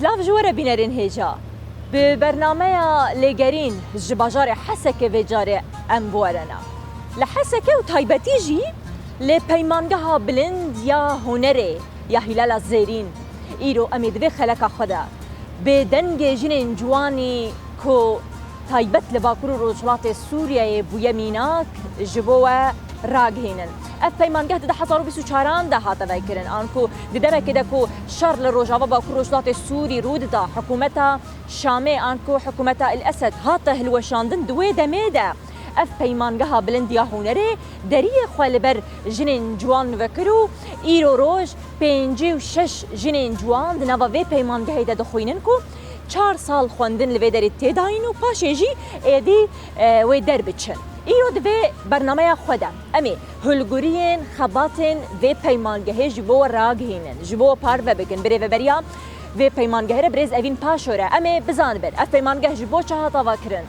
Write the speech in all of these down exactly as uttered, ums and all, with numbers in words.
Silav ji we re bînerên hêja. Bi bernameya Lêgerîn ji bajarê Hesekê vê carê em bi we re ne. Li Hesekê û taybetî jî li Peymangeha Bilind ya Hunerê ya Hîlala Zêrîn, îro em ê di vê xeleka xwe de bi dengê jinên ciwanî ku taybet li Bakur û Rojhilatê Sûriyeyê bûye mînak, ji bo we ragihînin. Ev peymangeh di du hezar û bîst û çaran de hate vekirin, anku di demekê de ku şer li Rojava Bakur Rojhilatê Sûrî rû dida, hikûmeta Şamê, anku hikûmeta El Esed hate hilweşandin, di wê demê de ev peymangeha bilind ya hunerê deriyê xwe li ber jinên ciwan vekir û îro roj pêncî û şeş jinên ciwan di nava vê peymangehê de dixwînin ku çar sal xwendin li vê derê tê dayîn û paşê jî êdî, e, wê derbiçin. Îro di vê bernameya xwe de em ê hilguriyên xebatên vê peymangehê ji bo we ragihînin, ji bo we parve bikin. Bi rêveberiya vê peymangehê re birêz Evîn Paşo re em ê bizanibin, ev peymangeh ji bo çi hat avakirin?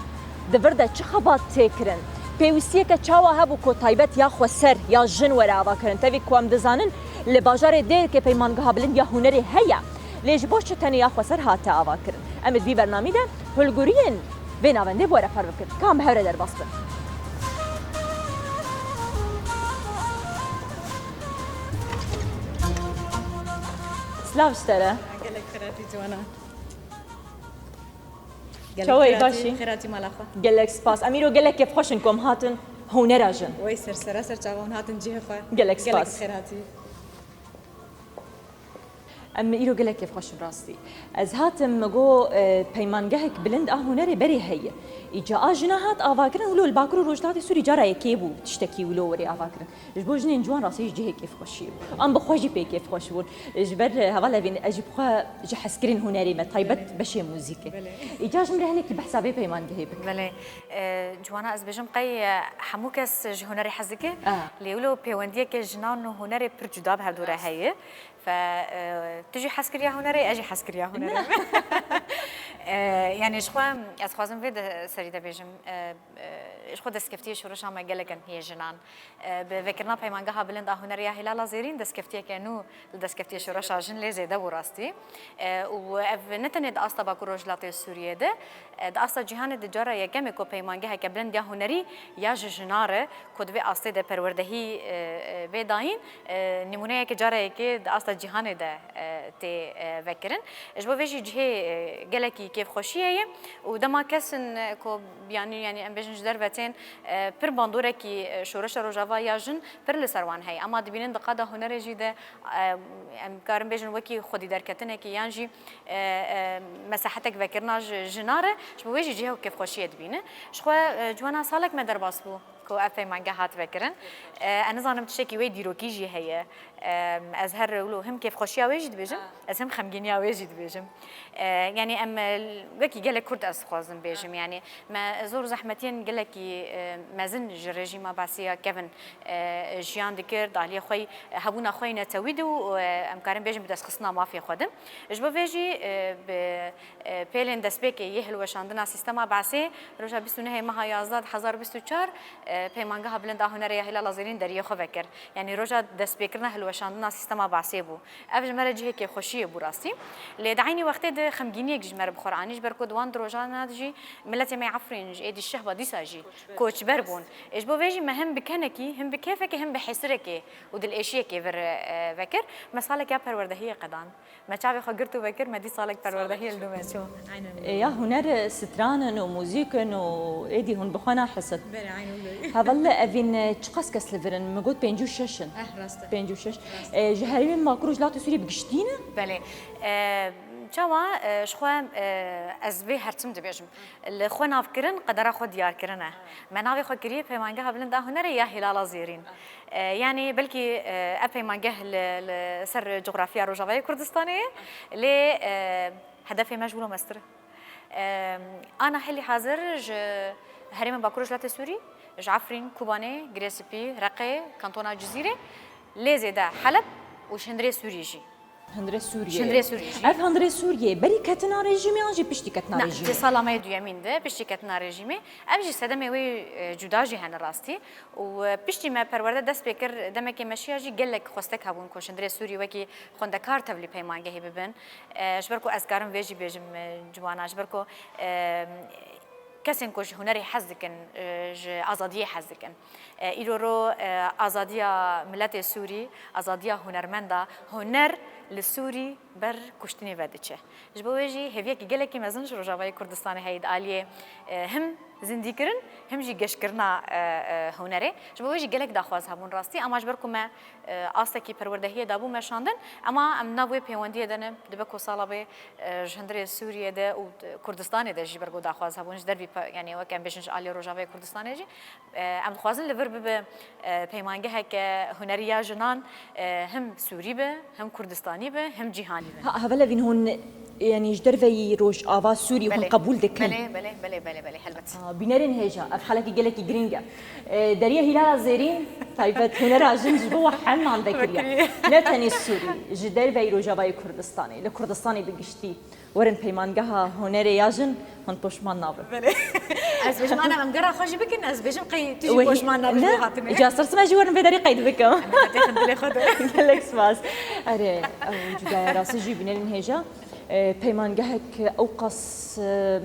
Di vir de çi xebat tê kirin? Pêwîstiyeke çawa hebû ku taybet ya xweser ya jin were avakirin? Tevî ku em dizanin li bajarê Dêrikê Peymangeha Bilind ya Hunerê heye. Lê ji bo çi tenê ya xweser hate avakirin? Em ê di vî bernamî de hilguriyên vê navendê bi we re parve bikin. Ka em bi hev re derbas bin. Silav ji te re. Gelek xêratî ciwana. Gelek Çawa yî, xêratî, baş î? Xêratî mala xwe. Gelek spas. Em îro gelek kêfxweş in ku em hatin hunera jin. Wey ser sera ser çava hûn hatin cihê xwe. Gelek Gelek spas. Xêratî. Em îro gelek kêfxweş in rastî. Ez hatim, min got, e, peymangehek bilind a hunerê berê heye. Îca a jina hat avakirin, wilo li Bakur û Rojhilatê Sûrî cara yekê bû tiştekî wilo were avakirin. Ji bo jinên ciwan rastî jî cihê kêfxweşiyê bû. Em bi xwe jî pê kêfxweş bûn. Ji ber, e, heval Evîn, ez jî bi xwe ji hezkirên hunerê me, taybet Belê. Beşê muzîkê. Belê. Îca ji min re hinekî behsa vê peymangehê bike. Belê. E, ciwana ez bêjim qey, e, hemû kes ji hunerê hez dike. Aha. Lê wilo pêwendiyeke jinan û hunerê pir cuda bi hevdû re Rast. Heye. Fe, e, tu jî hez kiriya hunerê, ez jî hez kiriya hunerê. Ne. E, yani ji xwe ez xwazim vê de serî de bêjim. E, e, ji xwe destkeftiyê şoreşa me gelek in hê jinan. E, bi vekirina Peymangeha Bilind a Hunerê ya Hîlala Zêrîn destkeftiyeke nû li destkeftiyê şoreşa jin lê zêde bû rastî. E, û ev ne tenê di asta Bakur Rojhilatê Sûriyê de, e, di asta cîhanê de cara yekemê ku peymangeheke bilind ya hunerî ya ji jinan re ku di vê astê de perwerdehî, e, e, bê dayîn, e, nîmûneyeke cara yekê di asta cîhanê de, e, tê, e, vekirin. Ji bo vê jî cihê, e, gelekî kêfxweşiyê ye û dema kes in, e, ku yanî, yanî em bêjin ji derve tên, e, pir bandorekî, e, şoreşa Rojava ya jin pir li ser wan heye. Ema dibînin di qada hunerê jî de, e, em karin bêjin wekî xwedî derketinekî yan jî, e, e, mesehetek vekirina ji jinan re, ji bo wê jî cihê kêfxweşiyê dibîne. Ji xwe, e, ciwana salek me derbas bû ku ev peymangeh hat vekirin. E, ez nizanim tiştekî wê dîrokî jî heye. E, ez her wilo him kêfxweşiya wê jî dibêjim, Ha. ez him xemgîniya wê jî dibêjim. E, yani em, e, wekî gelek Kurd ez dixwazim bêjim. Ha. Yani me zor zehmetiyên gelekî, e, mezin ji rejîma Basî ya kevin, e, jiyan dikir, di aliyê xwe, hebûna xwe yî netewî de û, e, em karin bêjin bi destxistina mafê xwe de. Ji bo vê jî, e, bi, e, pêlên destpêkê yê hilweşandina sîstema Basê, roja bîst û nehê meha yazdeh du hezar bîst û çar, e, Peymangeha Bilind a Hunerê ya Hîlala Zêrîn deriyê xwe vekir. Yanî roja destpêkirina hilweşandina sîstema Basê bû. Ev ji me re cihê kêfxweşiyê bû rastî. Lê di eynî wextê de xemgîniyek ji me re bi xwe re anî, ji ber ku di wan di rojana de jî miletê me yê Efrîn ji êdî şehba dîsa jî koçber bûn. Ê, ji bo vê jî me him bi kenekî, him bi kêfekê, him bi hesirekê û dilêşiyekê vir, e, vekir. Me salek ya perwerdehiyê qedan. Me çavê xwe girt û vekir, me dî salek perwerdehiyê li nû me çû. Aynen. E, ya huner, e, stranan û muzîk in û êdî hûn bi xwe nahisin. Belê, aynen öyle. Heval Evîn, e, çiqas kes li vir in? Min got pêncî û şeş in. Eh, rast e. Pêncî û şeş. Rast. E, ji herêmên Bakur û Rojhilatê Sûriyê bi giştî ne? Belê. E, Çawa, e, ji xwe, e, ez vê her tim dibêjim. Li xwe navkirin, qedera xwe diyarkirin e. Me navê xwe kiriye Peymangeha Bilind a Hunerê ya Hîlala Zêrîn. E, yanî belkî, e, ev peymangeh li, li ser cografya Rojavayê Kurdistanê ye. Lê, e, hedefê me ji wilo mestir e. E, ana helî hazir ji herêmên Bakur Rojhilatê Sûrî, ji Efrîn, Kobanê, Girê Spî, Reqê, Kantona Cizîrê, lê zêde Heleb û ji hundirê Sûrî jî. Hundirê Sûriyê. Ji hundirê Sûriyê jî. Ev hundirê Sûriyê berî ketina rejîmê an jî piştî ketina Na, rejîmê? Di sala me yê duyemîn de piştî ketina rejîmê. Ev jî sedemê wê, e, cuda jî hene rastî. Û, e, piştî me perwerde dest pê kir, demekê meşiya jî gelek xwestek hebûn ku ji hundirê Sûriyê wekî xwendekar tevlî peymangehê bibin. E, ji ber ku ez karim vê jî bêjim, e, ciwana, ji ber ku, e, kesên ku ji hunerê hez dikin, e, ji azadiyê hez dikin. E, îro ro, e, azadiya miletê Sûrî, azadiya hunermenda, huner li Sûrî ber kuştinê ve diçe. Ji bo wê jî hêviyekî gelekî mezin ji Rojavayê Kurdistanê heye di aliyê, e, him zindîkirin, him jî geşkirina, e, e, hunerê. Ji bo wê jî gelek daxwaz hebûn rastî, ama ji ber ku me, e, astekî perwerdehiyê dabû meşandin, ema em nav wê pêwendiyê de ne, dibe ku sala vê, e, ji hundirê Sûriyê de û Kurdistanê de jî ber ku daxwaz hebûn, ji dervî pe-, yanî wek em bêjin ji aliyê Rojavayê Kurdistanê jî, e, em dixwazin li vir bibe, e, peymangeheke hunerî ya jinan, e, him Sûrî be, him Kurdistanî be, him cîhanî be. Ha, hevalê Evîn, hûn, yanî ji derveyî Rojava Sûrî hûn Belê. qebûl dikin? Belê, belê, belê, belê, belê, helbet. Aa, bînerên hêja, ev xelekî gelekî girîng e. E, Derya Hîlala Zêrîn, taybet hunera jin ji bo we heman vekiriye. Vekiriye. Ne tenê Sûrî, ji derveyî Rojavayê Kurdistanê, li Kurdistanê bi giştî. Werin peymangeha hunerê ya jin, hûn poşman nabin. Belê. Ez bêjim, ana em gera xwe jî bikin, ez bêjim qey tu jî Wehî, poşman nabî ne? Bo hatinê. Îca ser sima jî werin vê derê qeyd bikim. Em dê xindilê xwe de. Gelek spas. Erê, ew cudaya rastî jî bînerên hêja. E, peymangehek ew qas, e,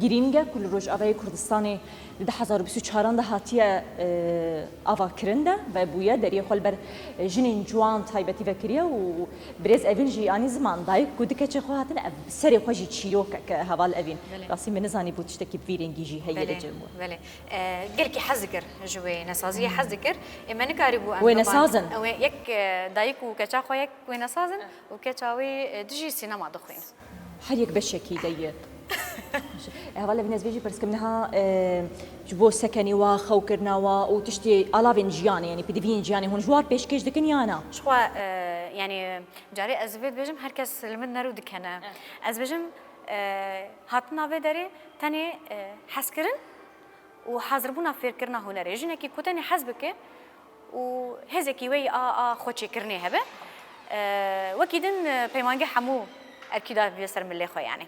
girîng e ku li Rojavayê Kurdistanê di du hezar û bîst û çaran de hatiye, e, avakirin de vebûye, deriyê xwe li ber, e, jinên ciwan taybetî vekiriye û birêz Evîn jî anî ziman, dayik ku du keçê xwe hatine, ev serê xwe jî çîrok e ke heval Evîn. Belê. Rastî min nizanî bû tiştekî bi vî rengî jî heye Belê, li cem we. Belê. E, gelkî hez dikir ji wê nesaziyê hez dikir. Ê me nikarîbû em Wê biban-, nesazin. Ew ê yek, e, dayik û keça xwe yek wê nesazin û keça wê, e, dijî sînema dixwîn. Her yek beşekî de ye. Heval Evîn ez bêjî pirskim niha, e, ji bo sekenî wa, xewkirina wa û tiştê alavên jiyanê, yanî pidiviyên jiyanê hûn ji war pêşkêş dikin ya na? Ji xwe, e, yanî carê ez vê dibêjim, her kes li min nerû dikene. Evet. Ez bêjim, e, hatina vê derê tenê, e, hezkirin û hazirbûna fêrkirina hunerê. Jinekî ku tenê hez bike û hêzekî wê a, a xweçêkirinê hebe, e, wekî din, e, peymange hemû erkî daye ser milê xwe, yanî.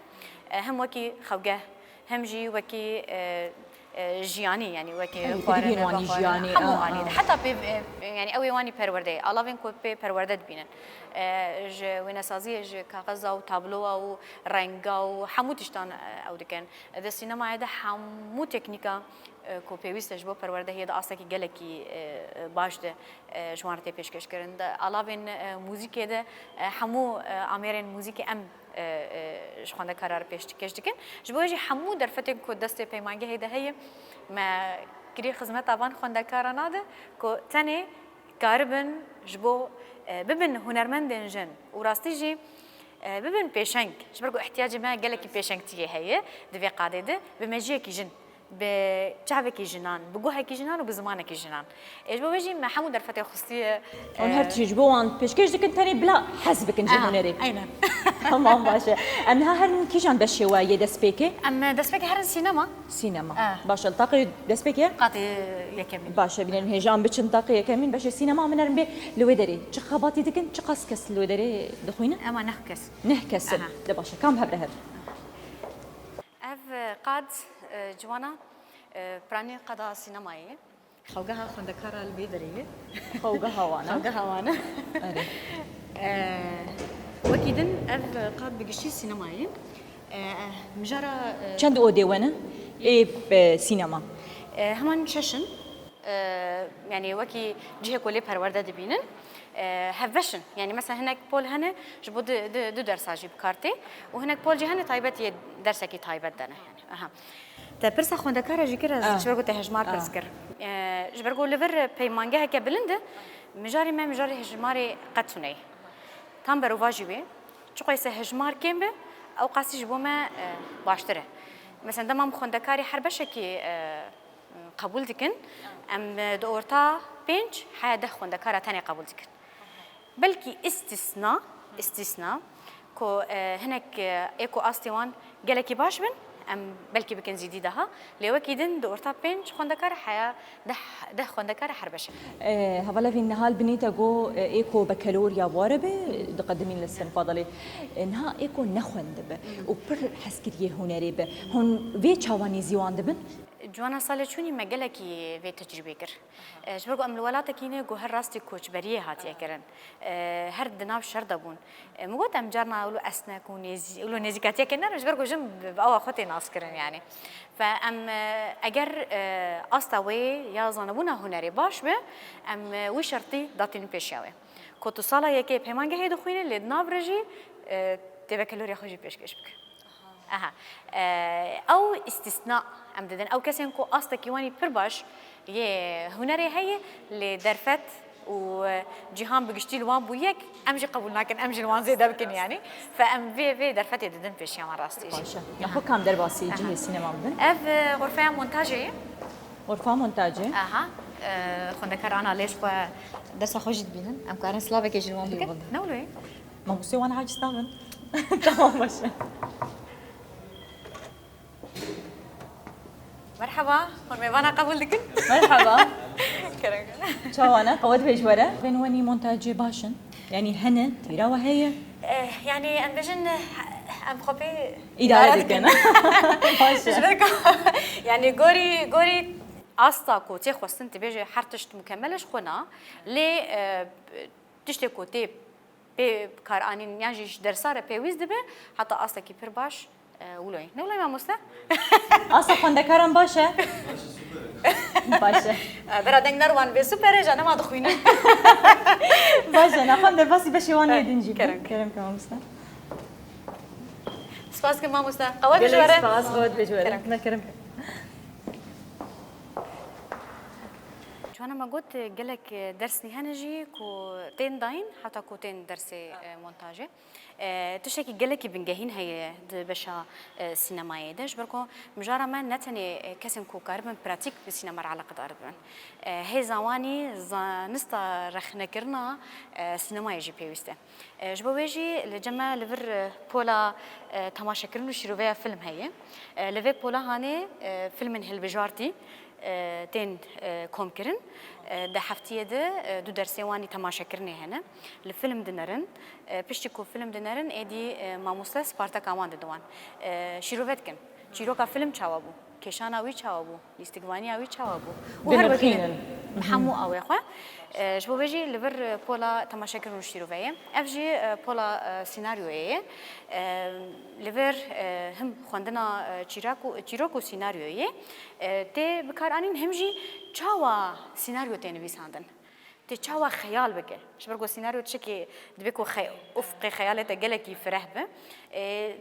E, hem wekî xewgeh, hem jî wekî, e, e, jiyanî, yanî wekî Hem xwarine, pidiviyên wanî vexwarine, jiyanê, hemû a, anî a. de. Heta pê, e, yanî ew ê wanî perwerdeyê, alavên ku pê perwerde dibînin. E, ji wênesaziyê, ji kaxeza û tablowa û renga û hemû tiştan, e, ew dikin. Di sînemayê de hemû teknîka, e, ku pêwîst e ji bo perwerdehiyê de astekî gelekî, e, baş de, e, ji wan re tê pêşkêşkirin. Di alavên, e, muzîkê de, e, hemû, e, amêrên muzîkê em, e, e, ji xwendekara re pêşkêş dikin. Ji bo wê jî hemû derfetên ku destê peymangehê de heye, me kirî xizmeta van xwendekara nade ku tenê karibin ji bo, e, bibin hunermendên jin û rastî jî, e, bibin pêşeng. Ji ber ku ihtiyacê me gelekî pêşengtiyê heye di vê qadê de, bi mejiyekî jin, bi çavekî jinan, bi guhekî jinan û bi zimanekî jinan. Ê, ji bo vê jî me hemû derfetê xustiye, Em e, her tiştî ji bo wan pêşkêş dikin, tenê bila hez bikin ji Aha, hunerê. Aynen. Tamam, baş e. Em niha herin kîjan beşê we yê destpêkê? Em, e, destpêkê herin sînema. Sînema. Eh. Baş e, li taqê destpêkê? Qatê yekemîn. Baş e, bînerin hêja em biçin taqê yekemîn. Beşê sînema min herin bê li wê derê. Çi xebatî dikin, çi qas kes li wê derê dixwînin? Ema neh kes. Neh kes in. Aha. De baş e, kam hev re hev? Ev, e, qad, e, ciwana, e, piranî qada sînemayê ye. Xewgeha xwendekara li vê derê ye. Xewgeha wan e. Xewgeha wan e. Erê. E, wekî din ev qad bi giştî sînemayê. E, e, mijara, e, Çend odê we ne? Ê, e, sînema. E, heman şeş in. E, yanî wekî cihê ku lê perwerde dibînin, e, hevbeş in. Yanî mesela hinek pol hene ji bo du, du, du dersa jî bi kar tê û hinek pol jî hene taybet yê dersekî taybet de ne. Yanî, aha. Te pirsa xwendekara jî kir, ez Ah. ji ber ku te hejmar Ah. pirs kir. E, ji ber ku li vir peymangeheke bilind e, mijarê me mijarê hejmarê qet tune ye. Tam berovajî wê. Çiqasî hejmar kêm be, ew qasî ji bo me, e, baştir e. Mesela dema em xwendekarî her beşekî, e, qebûl dikin, em, e, di orta pênc heya deh xwendekara tenê qebûl dikin. Belkî îstîsna, îstîsna, ku, e, hinek, e, ê ku astê wan gelekî baş bin, em belkî bikin zîdî daha. Lê wekî din di orta pênc xwendekar heya deh, deh xwendekar her beşe. E, hevalevî Nihal binî te got, e, ê ku bekelor ya ware be, diqedimîn li Senfa Dalê. E, niha ê ku nexwendibe û pir hezkiriyê hunerê be, hûn vê çawa nêzî wan dibin? Ciwana salê çûnî me gelekî vê tecrûbê kir. E, ji ber ku em li welatekî ne ku her rastî koçberiyê hatiye kirin. E, her di nav şer de bûn. E, min got em carna wilo esnek û nêzî-, wilo nêzîkatiyekê nerin, ji ber ku jin bi, bi awa xwe tê naskirin yanî. Fe em, e, eger, e, asta wê ya zanebûna hunerê baş be, em, e, wî şertî datînin pêşiya wê. Ku tu sala yekê pêmangehê dixwînî, lê di nav re jî, e, tê bekeloriya xwe jî pêşkêş bike. Aha. E, ew îstîsna em didin. Ew kesên ku astekî wan î pir baş yê hunerê heye, lê derfet û, e, cîhan bi giştî li wan bû yek, em jî qebûl nakin, em jî li wan zêde bikin yanî. Fe em vê, vê derfetê didin pêşiya wan rastî jî. Baş e. Aha. Nexwe kam derbasî cihê sînema bibin? Ev, e, xurfeya montajê ye. Xurfa montajê. Aha. E, xwendekar Ana Lêş xwe dersa xwe jî dibînin. Em karin silavekê ji wan bikin. Eyvallah. Ne wilo ye? Mamostê wan aciz nabin. Tamam, baş e. Merhaba, hûn mêvana qebûl dikin? Merhaba. Kerem. Çawa ne? Qewet bê ji we re. Bên wenî montajê baş in. Yanî hene, têra we heye? Eh, yanî em bêjin, eh, em xwe pê îdare dikin. Baş e. Ji ber ku, yanî gorî, gorî asta ku tê xwestin, tu bêje her tişt mukemel e ji xwe na. Lê, eh, tiştê ku tê pê karanîn yan jî ji dersa re pêwîst dibe, heta astekî pir baş, e, wilo ye. Ne wilo ye mamoste? Asta xwendekaran baş e? Baş e. E, bera deng nerwan bê super e, ja nema dixwîne. Baş e, naxwe em derbasî beşê wan yê din jî. Kerem. Kerem ke mamoste. Spas ke mamoste. Qewet bê ji we re. Gelek spas, qewet bê ji we re. Kerem. Ne kerem. Ciwana me got, gelek dersî hene jî ku tên dayîn, heta ku tên dersê, e, montajê. E, tiştekî gelekî bingehîn heye di beşa, e, sînemayê de. Ji ber ku mijara me ne tenê, e, kesên ku karibin pratîk bi sînema re eleqedar bibin. E, hêza wan î zanista rexnekirina, e, sînemayê jî pêwîst e. E, ji bo wê jî li cem me li vir, e, pola, e, temaşekirin û şîroveya fîlm heye. E, li vê pola hanê, e, fîlmên hilbijartî, e, tên, e, komkirin. E, di heftiyê de, e, du dersê wan î temaşekirinê hene. Li fîlm dinerin. E, piştî ku fîlm dinerin, êdî, e, mamoste sparteka wan dide wan. E, şîrove dikin. Çîroka fîlm çawa bû? Kêşana wî çawa bû? Lîstikvaniya wî çawa bû? Û her wekî hemû awê xwe. E, ji bo vê jî li vir, e, pola temaşekirin û şîrove ye. Ev jî, e, pola, e, sînaryoyê ye. E, li vir, e, him xwendina, e, çîrak û, çîrok û sînaryoyê, e, tê bikaranîn, him jî çawa sînaryo tê nivîsandin. Tê çawa xeyal bike? Ji ber ku senaryo tiştekî dibe ku xe-, ufqê xeyalê te gelekî fireh be. Ê,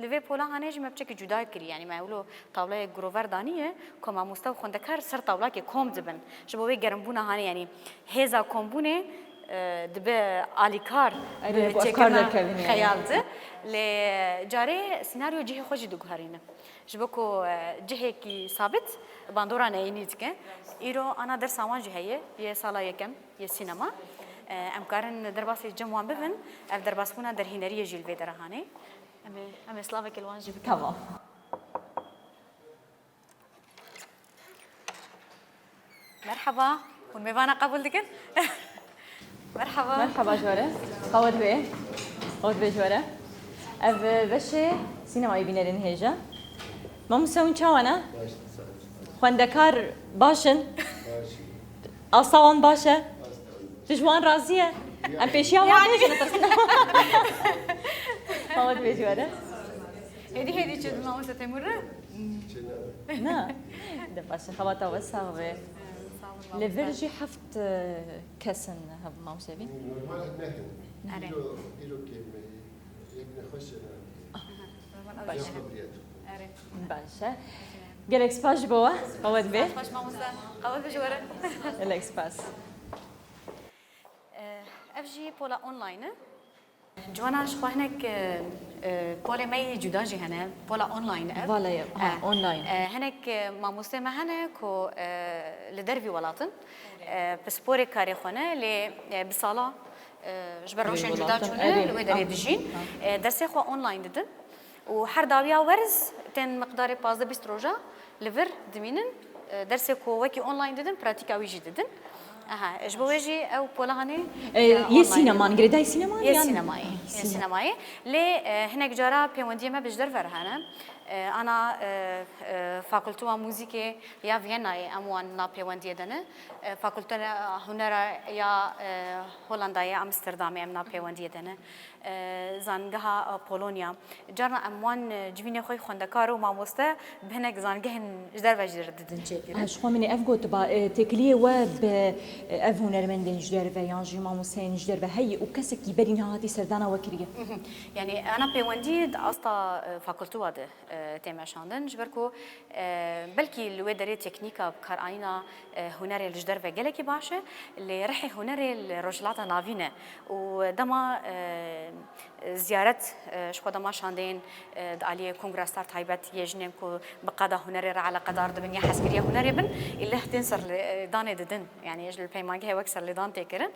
li vê pola hanê jî me piçekî cuda kirî. Yanî me wilo tawleyek girover daniye ku mamoste û xwendekar ser tawlakê kom dibin. Ji bo wê germbûna hanê, yanî hêza kombûnê, e, dibe alîkar. Erê, bi ku efkar çêkirina derkevin yanî. Xeyal de. Lê carê senaryo cihê xwe jî diguherîne. Ji bo ku, e, cihekî sabit bandora neyînî dike. Îro ana dersa wan jî heye, yê sala yekem yê sînema. E, em karin derbasê cem wan bibin, ev derbasbûna derhîneriyê jî li vê dera hanê. Em ê, em ê slavekê li wan jî bikin. Tamam. Merhaba, hûn mêvana qebûl dikin? Merhaba. Merhaba ji we re. Qewet bê. Qewet bê ji we re. Ev, e, beşê sînemayê bînerên hêja. Mamoste hûn çawa ne? Xwendekar baş in? Asta wan baş e? Tu ji wan razî ye? Em pêşiya wan bêjin, netirsin. Qewet bê ji we re. Hêdî hêdî çi mamoste Temur re? Na. De baş e, xebata we sax be. Sağ olun, mamoste. Li vir jî heft, e, kes in, he, mamoste bî? Normal ne hin. Erê. Îro, îro kêm e, yek nexweş e. Aha, normal. Baş e. Erê. Baş e. Gelek spas ji bo we. Qewet bê. Spas, mamoste. Qewet bê ji we re. Gelek spas. E, ev jî pola online e. Ciwana, ji xwe hinek, e, e, polê me yê cuda jî hene, pola online ev. Vala ye, ha, E, online. E, hinek, e, mamostê me hene ku, e, li dervî welatin. E, pisporê karê xwe ne, lê, e, bi sala, e, ji ber Wê rewşên cuda welatin, çûne, erê, li wê derê ha, dijîn. Ha. E, dersê xwe online didin. Û her dawiya werz tên miqdarê pazdeh bîst roja li vir dimînin, e, dersê ku wekî online didin, pratîka wî jî didin. Aha, ji bo wê jî ew pola hanê, E, e, yê online sîneman, didin. Girêdayî sîneman Yê yan? Sînemayê, Ha, yê sîne- sînemayê. Lê, e, hinek cara pêwendiyê me bi ji derve re hene. E, ana, e, e, Fakultuwa Muzîkê ya Viennayê em wan nav pêwendiyê de ne. E, Fakulteya Hunera ya, e, Holandayê, Amsterdamê em nav pêwendiyê de ne. E, zangeha, e, Polonya. Carna em wan, e, civînê xwe xwendekar û mamoste bi hinek zangehên ji derve jî re didin çêkirin. Ah, ji xwe min ê ev gotiba, e, têkiliyê we bi, e, ev hunermendên ji derve yan jî mamosteyên ji derve heyî û kesekî berî niha hatî serdana we kiriye? Mhm. Yanî ana pêwendî di asta, e, fakultuwa de, e, tê meşandin, ji ber ku, e, belkî li wê derê teknîka bikaranîna, e, hunerê li ji derve gelekî baş e, lê rihê hunerê li Rojhilata Navîn e û dema, e, ziyaret, e, ji xwe dema şandeyên, e, di aliyê Kongra Star taybet yê jinên ku bi qada hunerê re eleqedar dibin ya hezkiriya hunerê bin, îleh tên serlê-, e, danê didin. Yanî ji li peymangehê wek serlêdan tê kirin.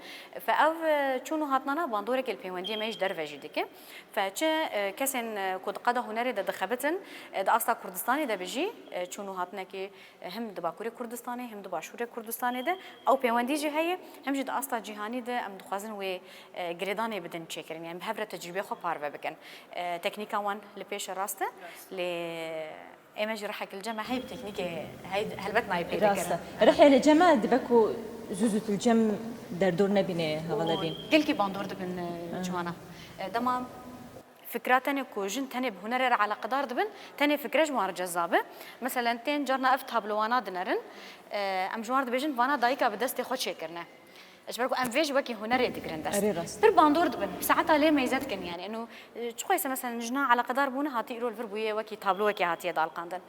Fe ev, e, çûn û hatina na bandoreke li pêwendiyê me yê ji derve jî dike. Fe çi, e, kesên, e, ku di qada hunerê de dixebitin, e, di asta Kurdistanê de bi jî, e, çûn û hatinekî, e, him di Bakurê Kurdistanê, him di Başûrê Kurdistanê de ew pêwendî jî heye, him jî di asta cîhanî de em dixwazin wê, e, girêdanê bidin çêkirin, yanî bi hev re tecrûbê xwe parve bikin. E, teknîka wan li pêş e, rast e, lê ê me jî rihek li cem e, hey bi teknîkê, hey helbet nayê pê Rast e. Rihê li cem e, dibe ku zû zû tu li cem derdor nebînê, hevala Û dîn. Gelkî bandor dibin, e, Hı. ciwana. E, dema fikra tenê ku jin tenê bi hunerê re eleqedar dibin, tenê fikre ji wan re cezab e. Meselen, tên carna ev tablowana dinerin, e, em ji wan re dibêjin, vana dayika bi destê xwe çêkirine. Ji ber ku em vê jî wekî hunerê digirin dest. Erê rast. Pir bandor dibin. Bi saeta lê meyze dikin, yanî. Eno, e, çi xweyse, meselen, jina eleqedar bûne, hatî îro li vir bûye wekî tabloyekê hatiye dalqandin.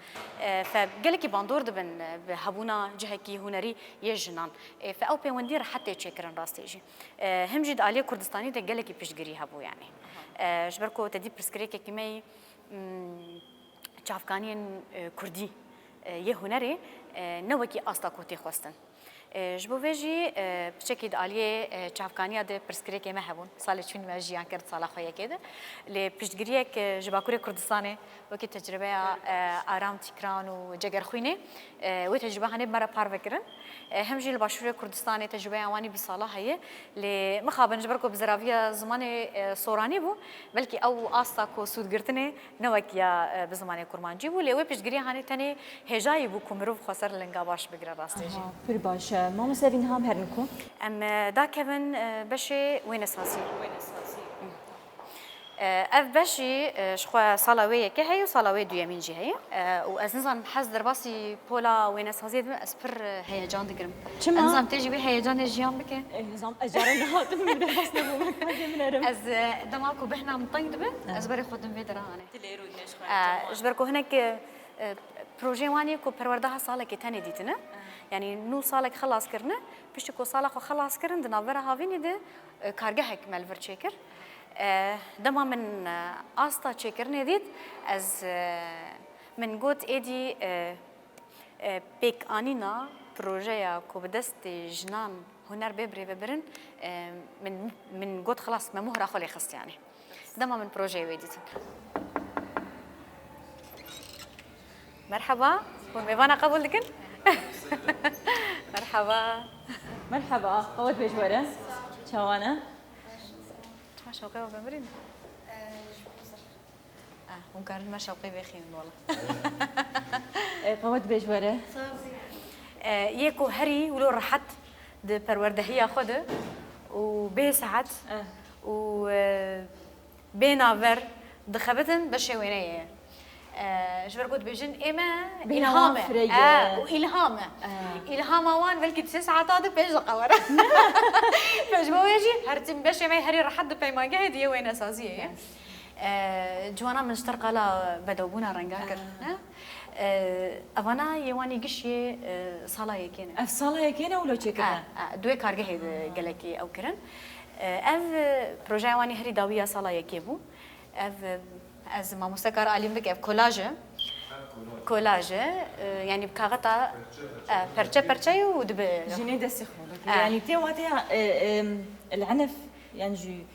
E, fe gelekî bandor dibin, e, bi hebûna cihekî hunerî yê jinan. E, fe ew pêwendî rehet tê çêkirin rastê jî. E, him jî di aliyê Kurdistanî de gelekî piştgirî hebû, yanî. E, ji ber ku te dî pirsgirêkekî me yî, mm, çavkaniyên, e, kurdî, e, yê hunerê, e, ne wekî asta ku tê xwestin. E, ji bo vê jî, e, piçekî di aliyê, e, çavkaniya de pirsgirêkê me hebûn. Salê çûn me jiyan kir di sala xwe yekê de. Lê piştgiriyek, e, ji Bakurê Kurdistanê, wekî tecrübeya, e, Aram Tîkran û Cegerxwînê, e, wê tecrübe hanê bi me re parve kirin. E, hem jî li Başûrê Kurdistanê tecrübeya wan î bi sala heye. Lê mixabin ji ber ku bi zeraviya zimanê, e, soranî bû, belkî ew asta ku sûd girtinê ne wek ya, e, bi zimanê kurmancî bû, lê wê piştgiriya hanê tenê hêjayî bû ku mirov xweser li linga baş bigire rastê jî. Aha, pir baş e. Mamoste Evîn, niha em herin ku? Em, e, dakevin, e, beşê wênesazî. Wênesazî. E, ev beş jî, e, ji xwe sala wê yekê heye û sala wê duyemîn jî heye. E, û ez nizanim, hez derbasî pola wênesaziyê dibim, ez pir, e, heyecan digirim. Çima? Ez nizanim, tê jî wê heyecanê jiyan bike. E, nizam, ez cara nehatim, derbas nebûme, hezê min erim. Ez, e, dema ku bêhna min teng dibe, ez berê xwe dim vê dera hanê. Dilê rûdine ji xwe E, ji ber ku hinek, e, e, projeyê wan yê ku perwerdeha salekê tenê dîtine. Yanî nû salek xelas kirine, piştî ku sala xwe xelas kirin, di navbera havînê de, e, kargehek me li vir çêkir. E, dema min, e, asta çêkirinê dît, ez, e, min got, êdî, e, e, pêkanîna projeya ku bi destê jinan huner bê birêvebirin, e, min, min got, xilas, me mohra xwe lê xist, yanî. Dema min projeyê wê dîtin. Merheba, hûn mêvana qebûl dikin? Merheba. Merheba, qewet bê ji we re. Çawan e? Çima şewqê we vemirîn? Ah, hûn karin me şewqê vêxînin wela. E, qewet bê ji we re. E, yê ku herî wilo rehet di perwerdehiya xwe de û bê saet Eh. û, e, bê navber dixebitin beşê wêneyê ye. E, ji ber ku dibêjin, ê me Bêhna wan îlham e. fire ye. E, û îlham e. E. Îlhama wan belkî di sê saeta de pêş diqewere. Pêş bo wê jî her tim beşê me herî rehet di peymangehê diyê wênesaziyê ye. Yes. E, ciwana min ji te re qala bedewbûna renga kir. Ah. Ne? E, evana yê wan ê giş yê, e, sala yekê ne. Ev sala yekê ne wilo çêkirine? E, e, di wê kargehê de gelekî ew kirin. E, ev, e, projeya wan ê herî dawî ya sala yekê bû. Ev, e, ez mamoste kar alîm bike, ev kolaj e. Kolaj e, e, yanî bi kaxeta, e, perçe perçe ye û dibe. Jinê destê xwe dike. E. Yanî tê wateya, e, e, el-enef, yanî jî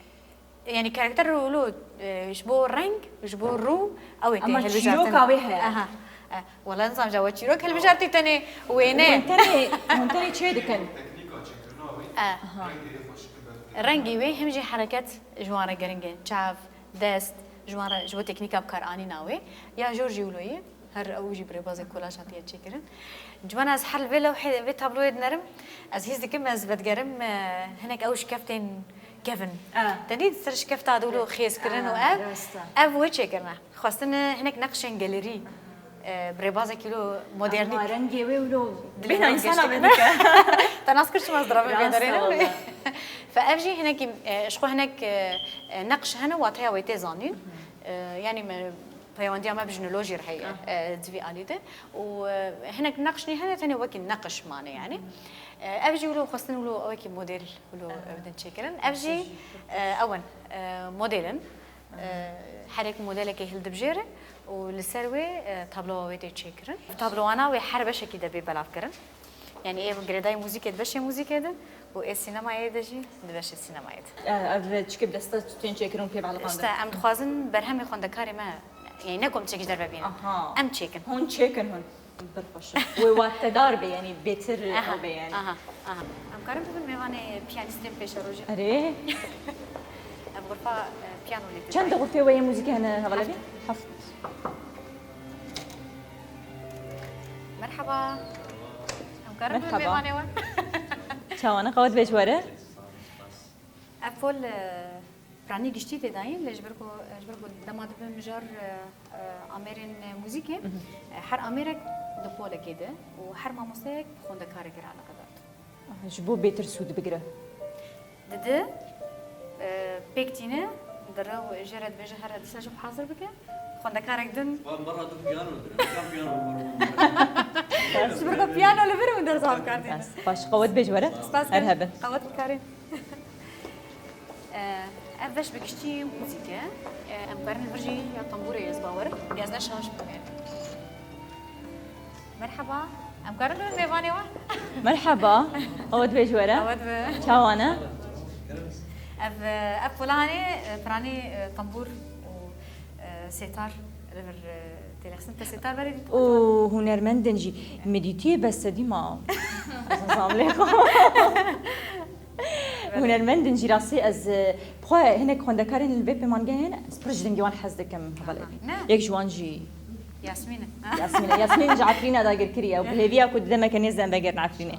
Yanî karakter wilo, e, ji bo reng, ji bo rû, ew ê tê Ama hilbijartin. Çîroka wê heye. Aha. E, wela nizam ja we çîrok hilbijartî tenê wêne. Hûn tenê, hûn tenê çê dikin. E. Aha. Rengî wê him jî hereket ji wan re giring e. Çav, dest, ji wan re, ji bo teknîka bikaranîna wê. Ya jor jî wilo ye. Her ew jî bi rêbazê kolaj hatiye çêkirin. Ciwana ez her li vê lewhê, vê tabloyê dinerim. Ez hîs dikim, ez vedigerim, e, hinek ew şikeftên kevin. Ah. Te dît ser şikefta de wilo xêzkirin û Ah, ev, rast e. ev wê çêkirine. Xwestin hinek neqşên gelerî, e, bi rêbazekî wilo modernîk. Ama rengê wê wilo Dilê bêhna min insana geştik. Vedike. Te nas kir çima ez diravim Rast e vêderê ne? Wala. Fe ev jî hinekî, e, ji xwe hinek, e, e, neqş hene, wateya wê tê zanîn. E, yanî me Peywandiya me bi jinolojî re heye, Ah. e, di vî alî de. Û, e, hinek neqşnî hene, tenê wekî neqş mane yanî. E, ev jî wilo xwestin wilo wekî model wilo, Ah. e, bidin çêkirin. Ev jî, e, ew in, e, model in. E, herek modelekê hildibijêre û li ser wê, e, tablowa wê tê çêkirin. Tablowana wê her beşekî de bê belavkirin. Yanî ê girêdayî muzîkê di beşê muzîkê de û ê sînemayê de jî di beşê sînemayê de. E, ev çikê bi desta tu tên çêkirin û pê beliqandin? İşte em dixwazin berhemê xwendekarê me, yanî ne ku em tiştekî ji derve bînin. Aha. Em çêkin. Hûn çêkin hûn. Bir xweş. Wê watedar be, yanî bêtir Aha, ew be yanî. aha, aha. Em karin bibin mêvanê piyanîstên pêşerojê? Erê. Ev xurfa, e, piyano lê tê Çend dayîn. Xurfê we yê muzîkê hene hevalê bî? Heft. Heft. Merhaba. Em karin bibin Merhaba. Mêvanê we? Çawa ne? Qewet bê ji we re. Ev pol, e, piranî giştî tê dayîn, lê ji ber ku, ji ber ku dema dibin mijar, e, e, amêrên muzîkê, Mhm. e, her amêrek di polekê de û her mamosteyek bi xwendekarekê re eleqedar dibe. Aha, ji bo bêtir sûd bigire. Didi, e, pêk tîne, dire û jê re dibêje here dîsa jî xwe hazir bike. Xwendekarek din. Wan berra din piyano dirin. Ka piyano berra din. Ji ber ku piyano li vir û dersa bikar tîne. Baş, qewet bê ji we re. Spas Her dikim. Hebin. Qewet bikarîn. E, ev beş bi giştî muzîk e. E, em karin vir jî ya tembûrê ez bawer im. Ya ez ne şaş bûme. Merhaba. Em karin bibin mêvanê we? Merheba. Qewet bê ji we re. Qewet be. Çawa ne? Ev, ev pola hanê, e, piranî, e, tembûr û, e, sêtar li vir, e, têlexistin. Te sêtar berê dît? Û hunermendin jî. Me dîtiye bes sedî ma. Zam lê xwe. Hunermendin jî rastî ez, e, bi xwe hinek xwendekarên li vê pêmangehê hene, ez pir ji dengê wan hez dikim hevalê. Ne? Yek ji wan jî Yasmîn e. Yasmîn e. Yasmîn ji Efrîna dagirkirî ye. Bi hêviya ku di demeke nêz de em vegerin Efrînê.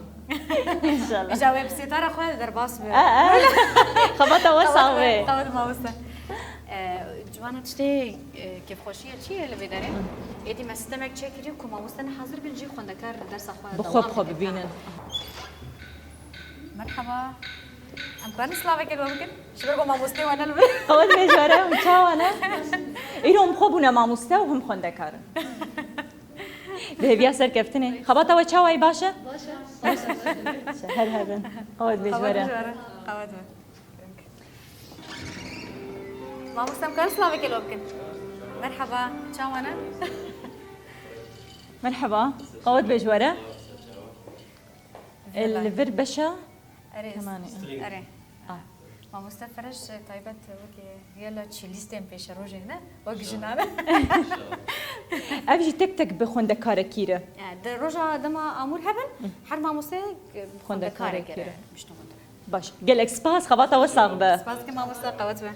İnşallah. Îja wê bi sêtara xwe derbas be. E, e. Xebata we sax be. Xebat mamoste. E, Ciwana tiştê, e, kêfxweşiye çi ye li vê derê? Êdî me sistemek çêkiriye ku mamoste ne hazir bin jî xwendekar dersa xwe Bi xwe dewam bi xwe bike. Bibînin. Merhaba. Em karin slaveke li we bikin? Ji ber ku mamostê we ne li vir. Qewet bê ji we re, hûn çawa ne? Îro hûn bi xwe bûne mamoste û hûn xwendekar in. Bi hêviya serkeftinê. Xebata we çawa ye, baş e? Baş e. Her hebin. Qewet bê ji we re. Qewet bê ji we re. Qewet be. Mamoste, em karin slaveke li we bikin? Merhaba, çawa ne? Merheba. Qewet bê ji we re. Villa. Li vir beşa Erê, Kemanê. Erê. Ah. Mamoste Fereş, e, taybet wekî gela çîlîstên pêşerojê ne, wek jinan. Ev jî tek tek bi xwendekarekî re. E, di roja dema amûr hebin, Hı. her mamosteyek, e, bi Xwendekarekî xwendekarekî re. re. Baş. Gelek spas, xebata we sax be. Spas dikim mamoste, qewet be.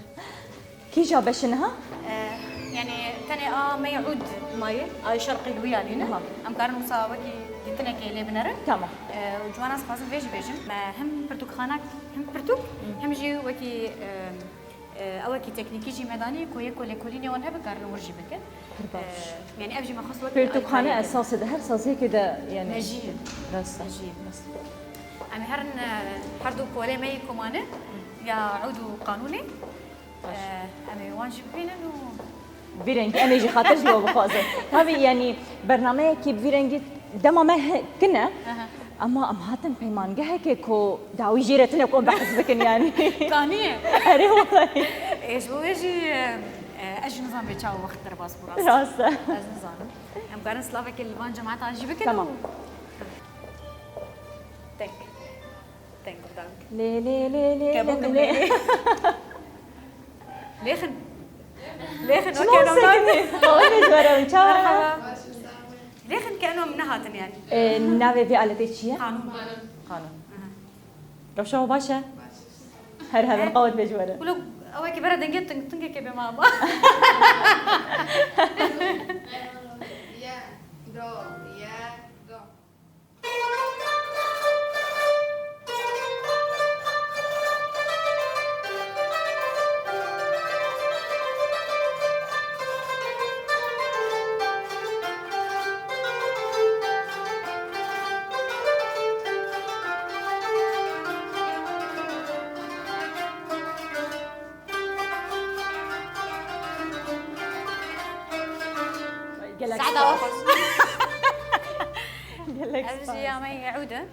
Kîja beş in niha? E, yanî tenê a me yê ûd maye, a şerqê li wî alî ne. Aha. Em karin wisa wekî dîtinekê lê binerin. Tamam. E, û ciwana ez dixwazim vê jî bêjim. Me him pirtûkxanak, him pirtûk, Hı. him jî wekî, e, e, ewekî teknîkî jî me danî ku yek ku lêkolînê wan hebe karin wir jî bikin. Pir baş. E, yanî ev jî me xwest wekî Pirtûkxane aîdiyayekê. Esasê de her saziyekê de yanî. Mejî ye. Rast e. Mejî ye. Rast e. Em ê herin, e, her du polê me yê komane ya ûd û qanûnê. Baş. E, em ê wan jî bibînin û Vî rengî em ê jî xatir ji we bixwazin. Tabii yanî bernameyekî bi vî rengî dema me he-, tune. Aha. Ama em hatin peymangehekê ku dawî jê re tune ku em behs bikin, yanî. Kaniye. Erê, wexay. Ê, ji bo wê jî, e, e, ez jî nizam bê çawa wext derbas bû rast. Rast e. Ez nizanim. Em karin slavekê li van cemata jî bikin. Tamam. Û teng. Teng guhdan. Lê, lê, lê, lê, Kebû lê, kim lê. Lê. Lêxin. Lêxin, Çima weke nom sekine? Bawer bêj were, çawa? Merhaba. Lêxin ke nom nehatin yani. E, navê vê aletê çi ye? Qanûn. Qanûn. Aha. Rewşa we baş e? Her hebin, qawet bêj were. Wilo, ew eke bera dengê tung, tungekê bê mama. Ye, do, ye, do. Gelek Saeta spas. we xweş. Gelek Ev spas. Jî ya me yê ûd e.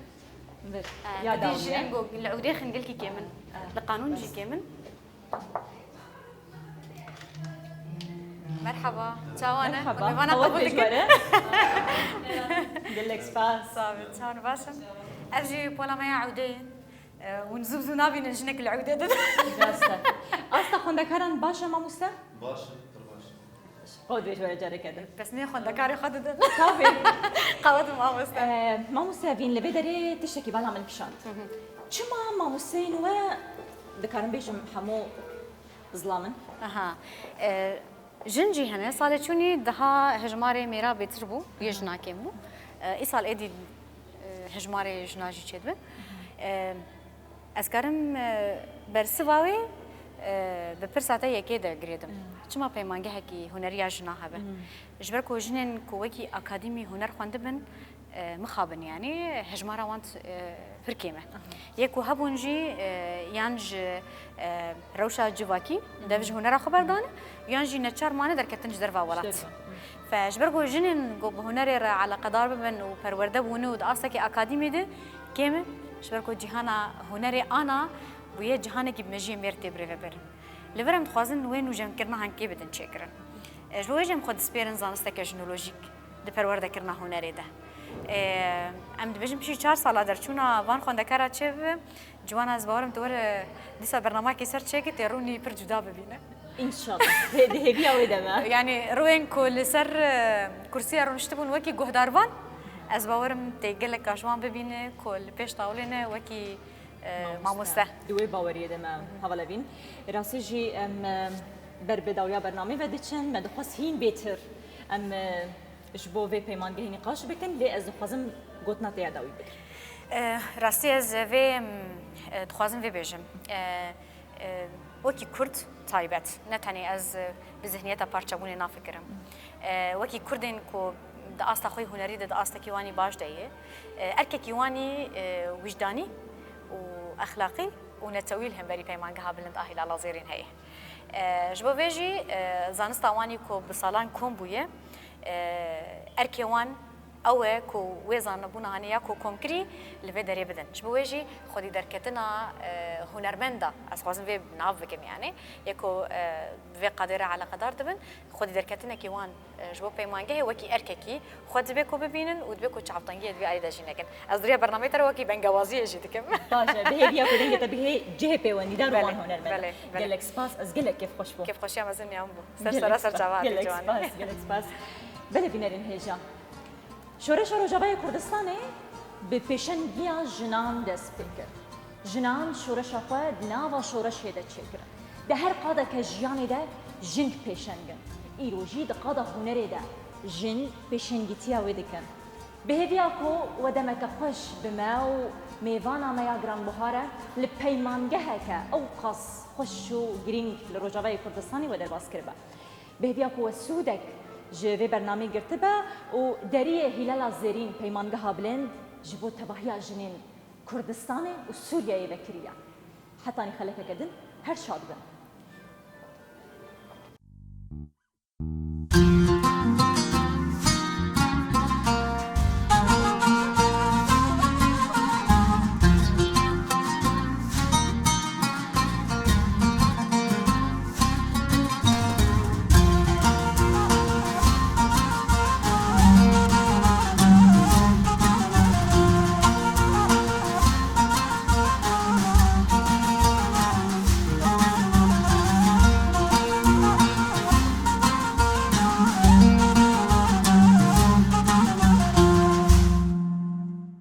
Bir. Eh, Ya didî dawî jî ye. Em got, li ûdê xin gelkî kêm in. Eh. Li qanûn jî kêm in. Merhaba. Çawan e? Merhaba. Hûn mêvana Qawet qebûl bêj dikin? Were. Gelek spas. Sağ olun. Çawan e? Baş in. Ev jî pola me ya ûdê ye. Eh, hûn zû zû nabînin jinek li ewdê didin. Rast e. Asta xwendekaran baş e, mamoste? Baş e, pir baş e. Qewet bêj were careke din. Bes nê xwendekarê xwe didin. Tabii. Qewet mamoste. Eh, mamoste Evîn, li vê derê tiştekî bala min kişand. Hı hı. Çima mamosteyên we, dikarim bêjim, hemû zilam in? Aha. Eh, Jin jî hene. Salê çûnî daha hejmarê mêra bêtir bû, yê jina kêm bû. E, îsal êdî, e, hejmarê jina jî çêdibe. E, ez karim, e, bersiva wê, e, bi pirsa te yekê de girêdim. Çima peymangehekî hunerî ya jina hebe? Ji ber ku jinên ku wekî akademî huner xwendibin, e, mixabin, yanî hejmara wan, e, pir kêm e. Yê ku hebûn jî, e, yan ji, e, rewşa civakî dev ji hunera xwe berdane, yan jî neçar mane derketin ji derva welat. Ji derva. Fe ji ber ku jinên ku bi hunerê re eleqedar bibin û perwerde bûne û di astekî akademî de kêm e, ji ber ku cîhana hunerê ana bûye cîhanekî bi mejiyê mêr tê birêvebirin. Li vir em dixwazin wê nûjenkirina henkê bidin çêkirin. E, ji bo wê jî em xwe dispêrin zanisteke jinolojîk di perwerdekirina hunerê de. E, em dibêjin piştî çar sala derçûna van xwendekara çêbibe, ciwana ez bawerim tu were dîsa bernameyekê ser çêkî tê rûnî pir cuda bibîne. Înşallah. Hê-, di hêviya wê de me. Yanî rûyên ku li ser, e, kursiya rûniştibûn wekî guhdarvan, ez bawerim tê gelek ji wan bibîne ku li pêş tawlê ne wekî e, mamoste. Di wê baweriyê de me hevalevîn. Rastî jî em, e, ber bi dawiya bernamê ve diçin, me dixwest hîn bêtir em, e, ji bo vê peymangehê nîqaş bikin, lê ez dixwazim gotina te ya dawî bikim. E, rastî ez vê, em, e, dixwazim vê bêjim. E, e, wekî Kurd taybet, ne tenê ez, e, bi zihniyeta parçebûnê nafikirim. E, wekî Kurdên ku di asta xwe hunerî de di astekî wanî baş de ye, e, erkekî wanî, e, wijdanî û exlaqî û netewî li hemberî Peymangeha Bilind a Hîlala Zêrîn heye. E, ji bo vê jî, e, zanista wanî ku bi salan kom bûye, e, erkê wan ew e ku wê zanibûna hane ya ku komkirî li vê derê bidin. Ji bo wê jî xwedî derketina, e, hunermenda, ez xwazim vê nav bikim yanî, yê ku, e, bi vê qadê re eleqedar dibin, xwedî derketinekî wan, e, ji bo peymangehê wekî erkekî xwe dibe ku bibînin û dibe ku çavtengiyê di vî alî de jî nekin. Ez dûriya bernameyê te re wekî bengewaziyê jî dikim. Baş e, bi hêviya ku dengê te bihê cihê pêwendîdar û Belê, wan hunermend e. Belê, belê. Gelek spas, ez gelek kêfxweş bûm. Kêfxweşiya mezin ya min bû. Ser Gelek sera ser spas, çava gelek hatî ciwanê. Spas, gelek spas. Belê bînerên hêja. Şoreşa Rojavayê Kurdistanê bi pêşengiya jinan dest pê kir. Jinan şoreşa xwe di nava şoreşê de çêkirin. Di her qadeke jiyanê de jin pêşeng in. Îro jî di qada hunerê de jin pêşengîtiya wê dikin. Bi hêviya ku we demeke xweş bi me û mêvana me ya giranbuha re li peymangeheke ew qas xweş û girîng li Rojavayê Kurdistanê we derbas kiribe. Bi hêviya ku we sûdek ji vê bernameyê girtibe û deriyê Hîlala Zêrîn Peymangeha Bilind ji bo tevahiya jinên Kurdistanê û Sûriyeyê vekiriye. Hetanî xelekeke din her şad bin.